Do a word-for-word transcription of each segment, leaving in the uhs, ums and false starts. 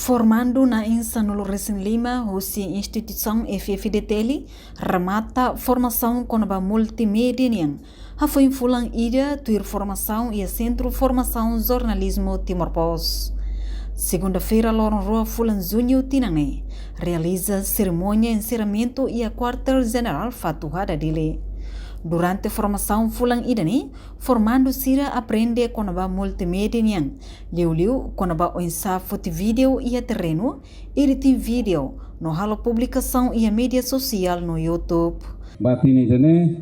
Formandu na'in sanulu-resin-lima husi instituisaun F F D T L remata formasaun kona-ba multimédia nian, hafoin fulan ida tuir formasaun iha Sentru Formasaun Jornalizmu Timor Post. Segunda-feira, loron rua fulan Juñu tinan ne'e, realiza serimónia enserramentu iha Kuartél Jenerál Fatuhada, Dili. Durante formasaun fulan ida ne'e, formandu sira aprende kona-ba multimédia nian, liuliu kona-ba oinsá foti vídeo iha terrenu, editing vídeo, no halo publikasaun iha média sosiál no YouTube. Ba tinan ida-ne'e,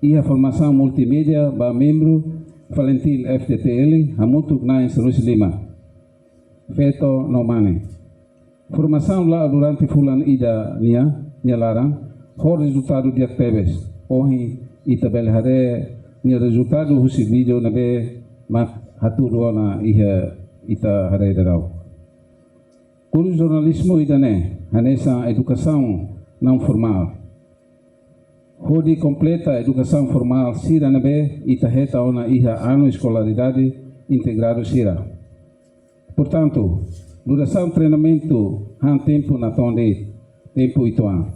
iha formasaun multimédia ba membru FALINTIL F D T L hamutuk na'in sanulu-resin-lima, feto no mane. Formasaun la'o durante fulan ida nian, nia laran, ho rezultadu di'ak tebes. Ohin ita bele haree nia rezultadu husi vídeo ne'ebé mak hatudu ona iha ita haree daudaun. Kursu jornalizmu ida-ne'e hanesan edukasaun naun-formál hodi kompleta edukasaun formál sira ne'ebé ita hetan ona iha anu eskolaridade integradu sira. Portantu, durasaun treinamentu han tempu natoon de'it, tempu uitoan.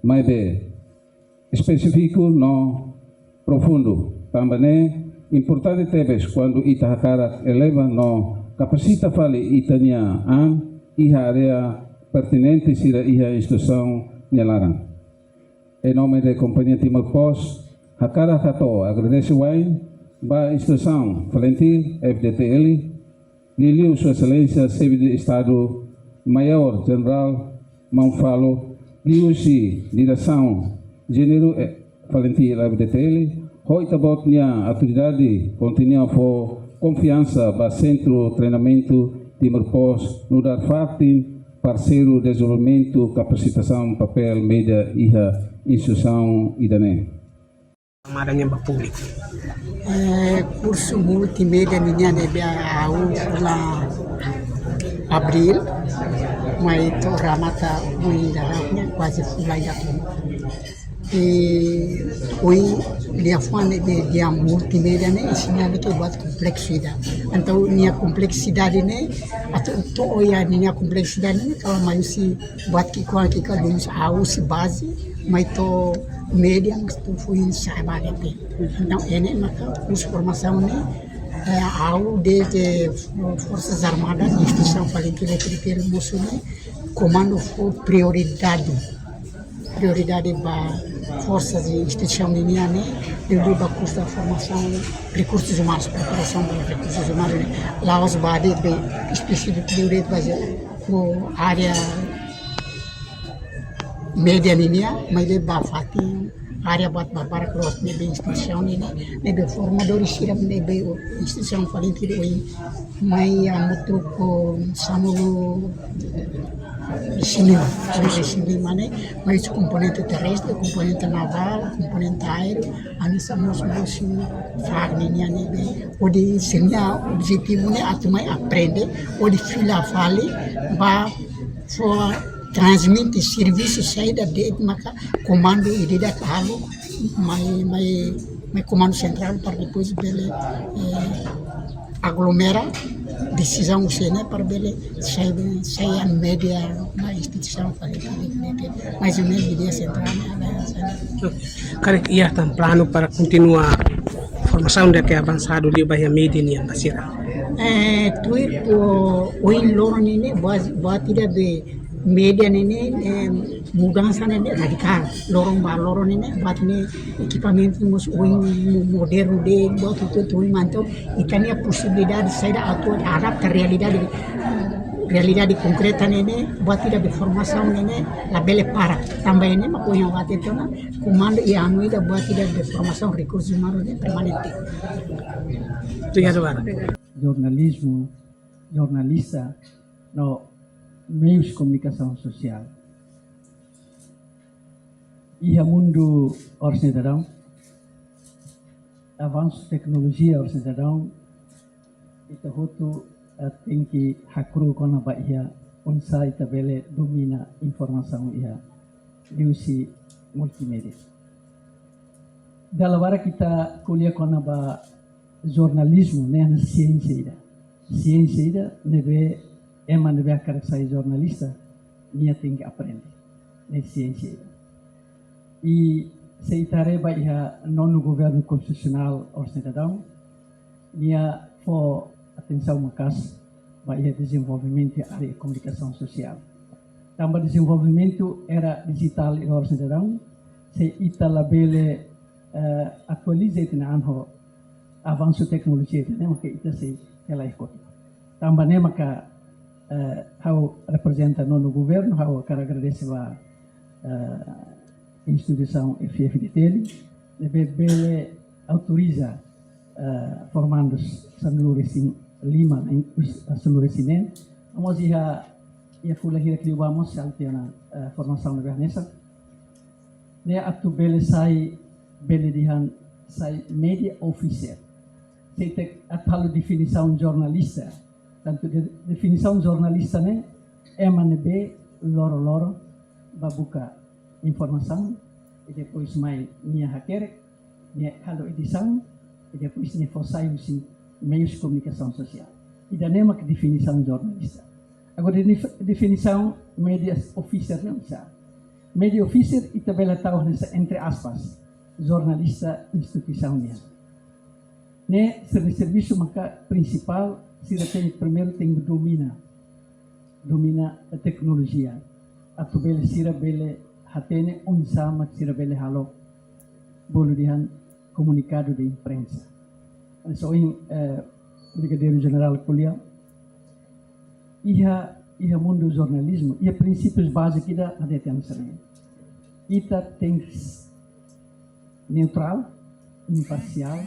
Maibé espesífiku no profundu. Tanba ne'e importante tebes kuandu ita hakarak eleva no kapasita fali ita-nia an iha área pertinente sira iha instituisaun nia laran. Em nome de Companhia Timor Post, hakarak hato'o agradese wa'in ba instituisaun FALINTIL F D T L, liuliu Sua Exelénsia Xefe de Estadu Maiór Jenerál Maun Falo, liuhusi diresaun jeneru, eh, FALINTIL F D T L, ho ita-boot nia autoridade kontinua fó konfiansa ba Sentru Treinamentu Timor Post nu'udar fatin parseiru dezenvolvimentu kapasitasaun papél média iha instituisaun ida-ne'e. Madanya ba públiku. Eh, kursu multimédia nian ne'ebé ha'u fulan Abríl, mai to'o remata ohin daudaun ne'e kuaze fulan ida. Eh, ohin liafuan ne'ebé dehan multimédia ne'e, ensina ne'e ke buat kompleksu ida. Entaun, nia kompleksidade ne'e, atu to'o iha nia kompleksidade ne'e, kala mai husi buat ki'ikoan ki'ikoan, husi baze, mai to'o média, mas to'o foin sa'e ba de'it. Entaun, ne'e maka kursu formasaun ne'e, eh, ha'u dezde Forsas Armadas, instituisaun FALINTIL F D T L mosu ne'e, komandu fó prioridade. Prioridade ba forsas i instituisaun nian ne'e, liuliu ba kursu formasaun rekursus umanus, preparasaun ba rekursus umanus ne'e. La'ós ba de'it be espesífiku liuliu ba área média nian, maibé ba fatin área buat barak loos ne'ebé instituisaun nian ne'e, ne'ebé formadór sira ne'ebé instituisaun FALINTIL ohin mai hamutuk sanulu-resin-lima, sanulu-resin-lima ne'e, mai husi komponente terrestre, komponente navál, komponente aéreu, hanesan mós husi FAR nian ne'ebé, hodi sira-nia objetivu ne'e atu mai aprende, hodi fila fali ba fó transmite servisu saida de'it maka komandu ida-idak halo mai, mai, mai komandu sentrál para depois bele, eh, aglomera desizaun husi ne'e para bele sai, sai média ba instituisaun FALINTIL, mais ou menos ideia sentrál ne'e hanesan ne'e. Karik iha tan planu para kontinua formasaun ida ke avansadu liu ba iha média nian ba sira? Eh, tuir ohin loron ne'e, buat, buat ida be média ne'e, eh, mudansa ne'e radikál. Loron ba loron ne'e, buat ne'e ekipamentu mós ohin mo-, modernu de'it, buat hotu-hotu ohin manto, ita-nia posibilidade saida atu adapta realidade, realidade konkreta ne'e, buat ida be formasaun ne'e, labele para. Tanba ne'e, mak ohin ha'u hateten ona, komandu iha anu ida buat ida be formasaun rekursus umanus ne'e permanente. Obrigadu barak. Jornalizmu, jornalista, no meius komunikasaun sosiál. Iha mundu oras ne'e daudaun, avansu teknolojia oras ne'e daudaun, ita hotu, eh, tenke hakru'uk kona-ba iha oinsá ita bele domina informasaun iha liuhusi multimédia. Dala barak ita ko'alia kona-ba jornalizmu, ne'e hanesan siénsia ida. Siénsia ida ne'ebé ema ne'ebé hakarak sai jornalista, nia tenke aprende ne'e siénsia. I se ita haree ba iha nonu governu konstitusionál Oras Ne'e Daudaun, nia fó atensaun maka'as ba iha dezenvolvimentu área komunikasaun sosiál. Tanba dezenvolvimentu era dijitál iha Oras Ne'e Daudaun, se ita labele, eh, atualiza ita-nia an ho avansu teknolojia ida-ne'e, maka ita sei hela iha kotuk. Tanba ne'e maka, eh, ha'u reprezenta nonu governu, ha'u hakarak agradese ba, eh, instituisaun F I F D T L, ne'ebé bele autoriza, eh, formandus sanulu-resin-lima, ne'e, sanulu-resin-neen. Mós iha, iha fulan hirak liubá mós halo tiha ona, eh, formasaun ne'ebé hanesan. Ne'e atu bele sai, bele dehan sai media officer. Se ita atu halo definisaun jornalista. Tantu de-, definisaun jornalista ne'e ema ne'ebé loroloron bá buka informasaun, i depois mai nia hakerek, nia halo edisaun, i depois nia fó sai husi meius komunikasaun sosiál. Ida-ne'e mak definisaun jornalista. Agora, defini-, definisaun media officer ne'e oinsá? Media officer ita bele tau hanesan entre aspas, jornalista instituisaun nian. Ne'e sira-nia servisu maka prinsipál, sira tenke primeiru tenke domina, domina teknolojia. Atu bele sira bele hatene oinsá mak sira bele halo, bolu dehan, komunikadu de imprensa. Hanesan ohin, eh, Brigadeiru Jenerál ko'alia, iha, iha mundu jornalizmu, iha prinsípius bázikus ida hatete hanesan ne'e. Ita tenke neutrál, imparsiál,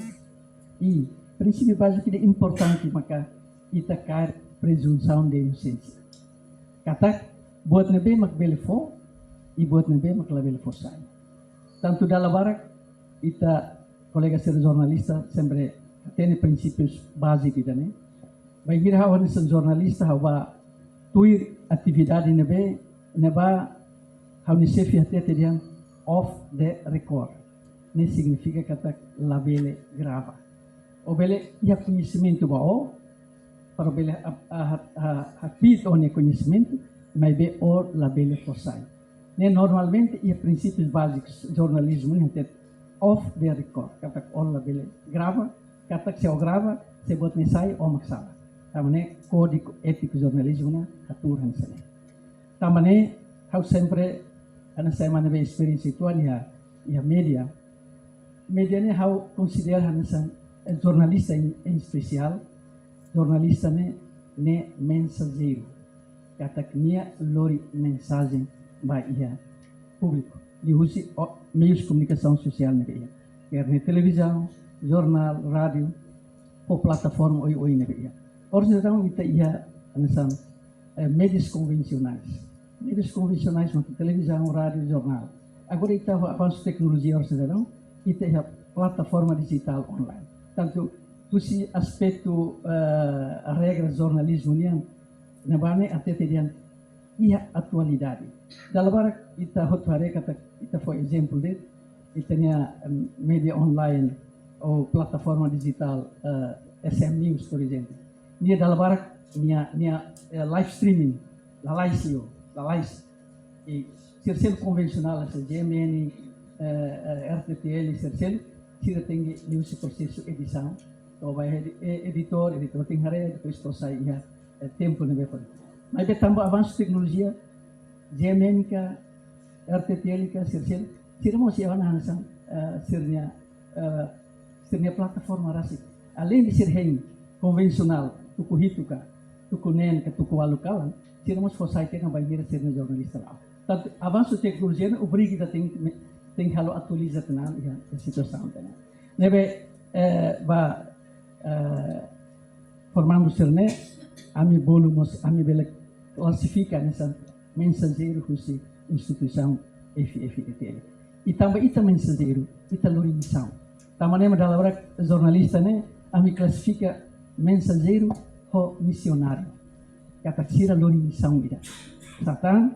i prinsípiu báziku ida importante maka ita kaer prezunsaun de inosénsia. Katak buat ne'ebé mak bele fó, i buat ne'ebé mak labele fó sai. Tantu dala barak, ita kolega sira jornalista sempre hatene prinsípius bázikus ida-ne'e. Bainhira ha'u hanesan jornalista, ha'u bá tuir atividade ne'ebé, ne'ebá ha'u-nia xefe hatete dehan off the record. Ne'e signifika katak labele grava. Ó bele iha koñesimentu ba ó, para bele ha-, ha-, ha-, hakbiit ó-nia koñesimentu, maibé ó labele fó sai. Ne'e normalmente iha prinsípius bázikus jornalizmu ne'e hatete off the record, katak ó labele grava, katak se ó grava, se buat ne'e sai, ó mak sala. Tanba ne'e kódigu étiku jornalizmu ne'e hatuur hanesan ne'e. Tanba ne'e ha'u sempre, hanesan ema ne'ebé esperiénsia uitoan iha, iha média, média ne'e ha'u konsidera hanesan, eh, jornalista en, en espesiál, jornalista ne'e, ne'e mensajeiru. Katak nia lori mensajen ba iha públiku liuhusi, o, meius komunikasaun sosiál ne'ebé iha. Quer ne'e televizaun, jornál, rádiu, ou plataforma oioin ne'ebé iha. Oras ne'e daudaun ita iha hanesan, eh, médias konvensionais. Médias konvensionais mak televizaun, rádiu, jornál. Agora ita ho avansu teknolojia oras ne'e daudaun, ita iha plataforma dijitál online. Tantu husi aspetu, eh, regra jornalizmu nian, ne'ebá ne'e hatete dehan iha atualidade. Dala barak ita hotu haree katak ita fó ezemplu de'it, ita-nia, em, média online ou plataforma dijitál, eh, S M News, por ezemplu. Nia dala barak, nia, nia, eh, live streaming, lalais liu, lalais. I sira seluk konvensionál, hanesan G M N, eh, eh, R T T L, sira seluk, sira tenke liuhusi prosesu edisaun. To'o ba edi-, eh, editór, editór tenke haree, depois to'o sai iha, eh, tempu ne'ebé fó. Maibé tanba avansu teknolojia, G M N ka, R T T L ka, sira seluk, sira mós iha ona hanesan, eh, sira-nia, eh, sira-nia plataforma rasik. Aleinde sira hein konvensionál, tuku hitu ka, tuku neen ka, tuku ualu kalan, sira mós fó sai tiha ona bainhira sira-nia jornalista la'o. Tantu avansu teknolojia ne'e obriga ita tenke, tenke halo atualiza tiha ona iha situasaun ida-ne'e. Ne'ebé, eh, ba, eh, formandu sira-ne'e, ami bolu mós, ami bele klasifika hanesan mensajeiru husi instituisaun F I F D T L. I tanba ita mensajeiru, ita lori misaun. Tanba ne'e mak dala barak jornalista ne'e, ami klasifika mensajeiru ho misionáriu. Katak sira lori misaun ida. Satán,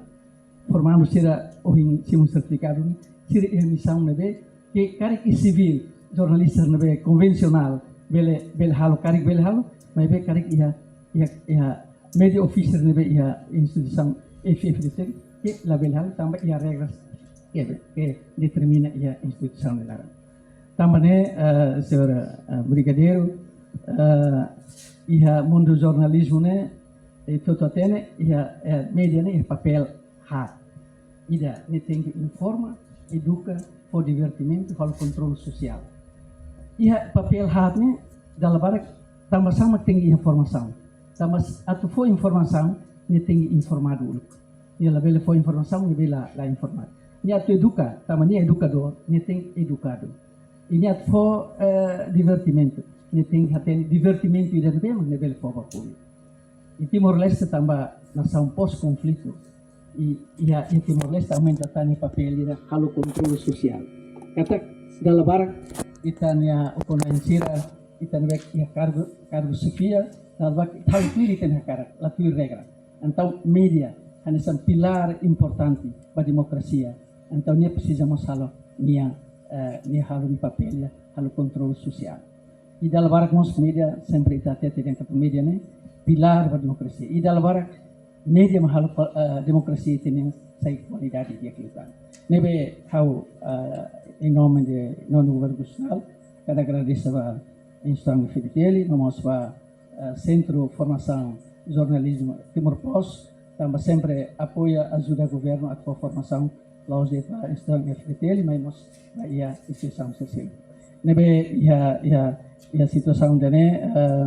formandu sira ohin simu sertifikadu ne'e, sira iha misaun ne'ebé, ke karik iha sivíl, jornalista ne'ebé konvensionál, bele, bele halo, karik bele halo, maibé karik iha, iha, iha media officer ne'ebé iha instituisaun F F D T L, ke labele halo tanba iha regras ke, ke determina iha instituisaun ne'e laran. Tanba ne'e, eh, señór, eh, Brigadeiru, eh, iha mundu jornalizmu ne'e, eh, ita hotu hatene, iha, eh, media ne'e iha papél haat. Ida, nia tenke informa, eduka, fó divertimentu, halo kontrolu sosiál. Iha papél haat ne'e, dala barak, tanba sá mak tenke iha formasaun. Tanba s-, atu fó informasaun, nia tenke informadu uluk. Nia labele fó informasaun, nia bele la, la informadu. Nia atu eduka, tanba nia edukadór, nia tenke edukadu. I nia atu fó, eh, divertimentu, nia tenke hatene divertimentu ida ne'ebé mak nia bele fó ba públiku. I Timor-Leste tanba nasaun pós-konflitu. I, iha, iha Timor-Leste aumenta tan nia papél ida halo kontrolu sosiál. Katak dala barak ita-nia ukun-na'in sira, ita ne'ebé iha kargu, kargu xefia, dala barak ita halo tuir ita-nia hakarak, la tuir regra. Entaun media hanesan pilár importante ba demokrasia. Entaun nia presiza mós halo nia, eh, nia halo nia papél ida halo kontrolu sosiál. I dala barak mós media, sempre ita hatete dehan katak media ne'e pilár ba demokrasia. I dala barak media mak halo, eh, demokrasia ita-nian sai kualidade di'ak liután. Ne'ebé ha'u, eh, em nome de Nono Governo Constitucional, hakarak agradese ba instituisaun F D T L, no mós ba, eh, Sentru Formasaun Jornalizmu Timor Post, tanba sempre apoia, ajuda governu atu fó formasaun, la'ós de'it ba instituisaun F D T L, mas mós ba iha instituisaun sosiál. Ne'ebé iha, iha, iha situasaun ida-ne'e, eh,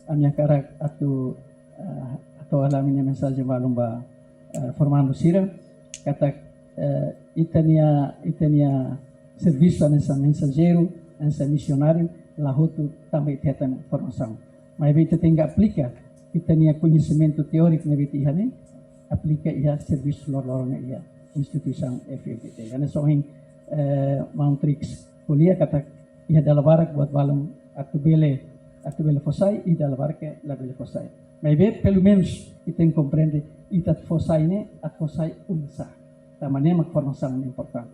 ami hakarak atu, eh, atu hato'o ami-nia mensajen balun ba, eh, formandu sira, katak, eh, ita-nia, ita-nia servisu hanesan mensajeiru, hanesan misionáriu, la hotu tanba ita hetan formasaun. Maibé ita tenke aplika ita-nia koñesimentu teóriku ne'ebé ita iha ne'e, aplika iha servisu loroloron ne'e iha instituisaun F F D T L. Hanesan ohin, eh, maun Trix ko'alia katak iha dala barak buat balun atu bele, atu bele fó sai, i dala barak ke labele fó sai. Maibé pelumenus ita tenke komprende, ita atu fó sai ne'e, atu fó sai oinsá. Tanba ne'e mak formasaun ne'e importante.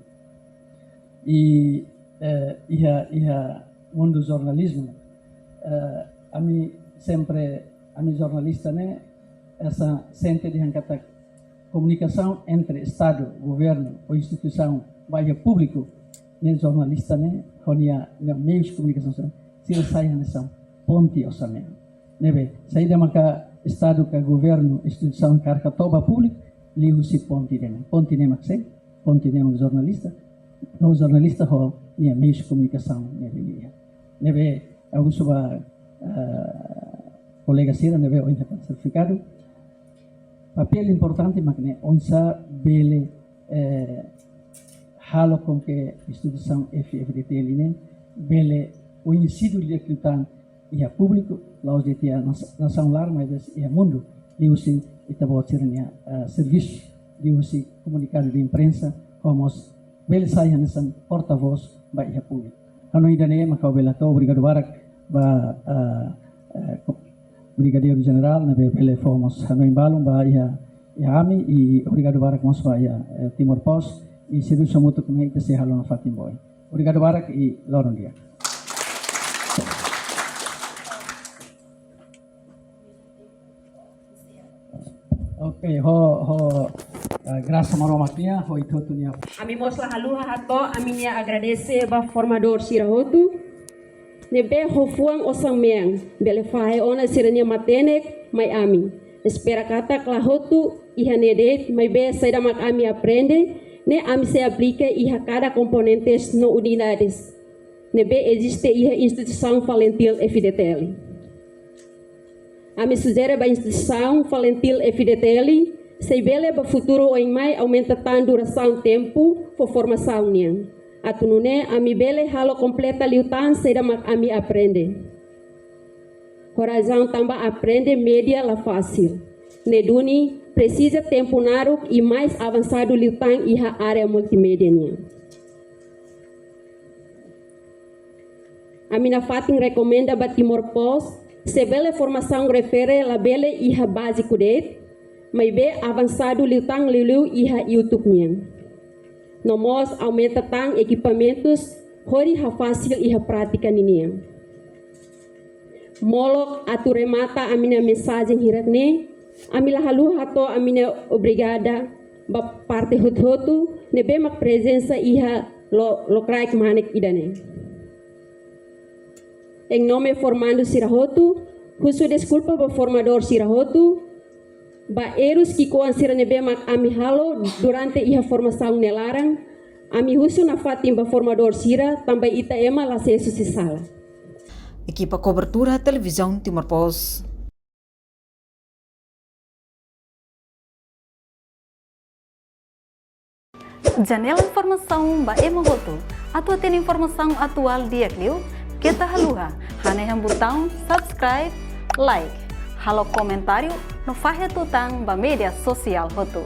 I, eh, iha, iha mundu jornalizmu, eh, ami sempre, ami jornalista ne'e, hanesan sente dehan katak komunikasaun entre Estadu, governu, ou instituisaun ba iha públiku, ne'e jornalista ne'e, ho nia, nia meius komunikasaun sira, sira sai hanesan ponte osan-mean. Ne'ebé, saida maka Estadu ka governu, instituisaun hakarak hato'o ba públiku, liuhusi ponte ida-ne'e. Ponte ne'e mak sé, ponte ne'e mak jornalista, no jornalista ho nia meius komunikasaun ne'ebé nia iha. Ne'ebé, ha'u husu ba, eh, kolega sira ne'ebé ohin hetan sertifikadu, papél importante mak ne'e oinsá bele, eh, halo com que instituisaun F F D T L ne'e bele koñesidu di'ak liután iha públiku, la'ós de'it iha nas-, nasaun laran, maibé iha mundu, liuhusi ita-boot sira-nia, eh, servisu, liuhusi komunikadu de imprensa, ho mós bele sai hanesan porta-vós ba iha públiku. Hanoin ida-ne'e mak ha'u bele hato'o, obrigadu barak ba, eh, eh, ko-, Brigadeiru Jenerál ne'ebé bele fó mós hanoin balun ba iha, iha ami, i obrigadu barak mós ba iha, eh, Timor Post, i servisu hamutuk ne'e ita sei halo nafatin ba oin. Obrigadu barak i loron di'ak. Oke, ho, ho, eh, grasa Maromak nian, ho ita-nia. Ami mós la haluha hato'o ami-nia agradese ba formadór sira hotu ne'ebé ho fuan osan-mean bele fahe ona sira-nia matenek mai ami. Espera katak la hotu iha ne'e de'it, maibé saida mak ami aprende ne'e ami sei aplika iha kada komponentes no unidades ne'ebé eziste iha instituisaun FALINTIL F D T L. Ami sujere ba instituisaun FALINTIL F D T L, se bele ba futuru oin mai aumenta tan durasaun tempu fó formasaun nian. Atu nune'e ami bele halo kompleta liután saida mak ami aprende. Ho razaun tanba aprende média la fasil. Ne'e duni presiza tempu naruk i mais avansadu liután iha área multimédia nian. Ami nafatin rekomenda ba Timor Post, se bele formasaun refere labele iha báziku de'it, maibé avansadu liután liuliu iha YouTube nian. No mós aumenta tan ekipamentus hodi hafasil iha prátika ninian. Molok atu remata ami-nia mensajen hirak-ne'e, Ami la haluha hato'o ami-nia obrigada ba parte hotu-hotu ne'ebé mak prezensa iha lo-, lokraik kmanek ida-ne'e. Em nome formandu sira hotu, husu deskulpa ba formadór sira hotu, ba errus ki'ikoan sira ne'ebé mak ami halo durante iha formasaun nia laran, ami husu nafatin ba formadór sira, tanba ita ema la sesu sei sala. Ekipa kobertura Televizaun Timor Post. Janela informasaun ba ema hotu. Atu hatene informasaun atuál di'ak liu, keta haluha hanehan butaun subscribe, like, halo komentáriu no fahe tutan ba média sosiál hotu.